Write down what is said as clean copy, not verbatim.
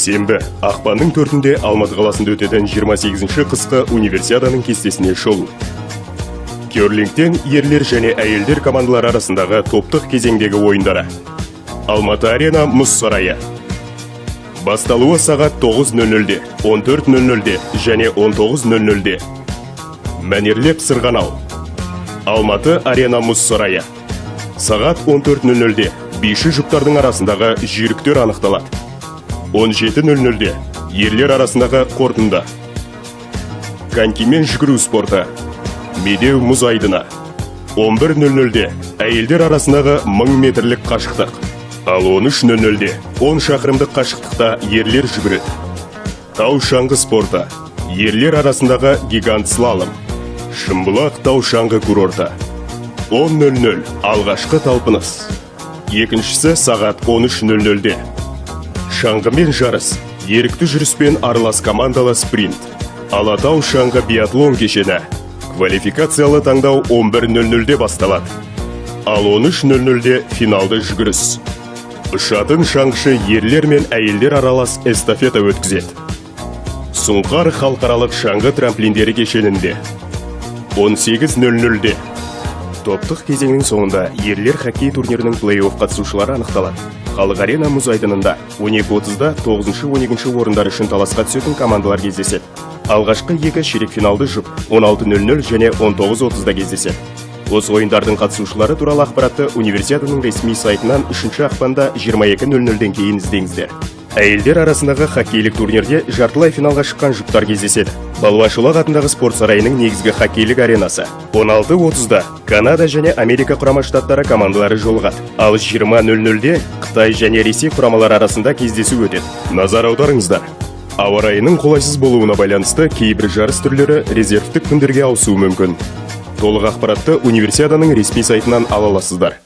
Сенбі, ақпанның 4-інде Алматы қаласында өтетін 28-ші қысқы Универсиаданың кестесіне шолу. Керлингтен ерлер және әйелдер командалары арасындағы топтық кезеңдегі ойындары. Алматы Арена мұз сарайы. Басталуы сағат 9.00-де, 14.00-де және 19.00-де. Мәнерлеп сырғанау. Алматы Арена мұз сарайы. Сағат 14.00-де биші жұптардың арасындағы жүйріктер анықталады. 17.00-де ерлер арасындағы қорытынды. Конькимен жүгіру спорты. Медеу мұз айдыны. 11.00-де әйелдер арасындағы 1000 метрлік қашықтық. Ал 13.00-де 10 шақырымдық қашықтықта ерлер жүгіреді. Тау шаңғы спорты. Ерлер арасындағы гигант слалом. Шымбұлақ тау шаңғы курорты. 10.00 алғашқы талпыныс. Екіншісі сағат 13.00-де. Шаңғымен жарыс. Ерікті жүріспен аралас командалы спринт. Алатау шаңғы биатлон кешені. Квалификациялы таңдау 11.00-де басталады. Ал 13.00-де финалды жүгіріс. Ұшатын шаңғышы ерлер мен әйелдер аралас эстафета өткізеді. Сұңқар халықаралық шаңғы трамплиндері кешенінде. 18.00-де. Топтық кезеңнің соңында ерлер хоккей турнирінің плей-офф қатысушылары анықталады. Халық Арена мұз айдынында 12.30-да 9-12 орындар үшін таласқа түсетін командалар кездеседі. Алғашқы екі ширек финалды жұп 16.00 және 19.30-да кездеседі. Осы ойындардың қатысушылары туралы ақпаратты Универсиаданың ресми сайтынан 3 ақпанда 22.00-ден кейін іздеңіздер. Әйелдер арасындағы хоккейлік турнирде жартылай финалға шыққан жұптар кездеседі. Балуан Шолақ атындағы спорт сарайының негізгі хоккейлік аренасы. 16.30-да Канада және Америка Құрама Штаттары командалары жолығады. Ал 20.00-де Қытай және Ресей құрамалары арасында кездесу өтеді. Назар аударыңыздар. Ауа райының қолайсыз болуына байланысты кейбір жарыс түрлері резервтік күндерге ауысуы мүмкін. Толық ақпаратты Универсиаданың ресми сайтынан ала аласыздар.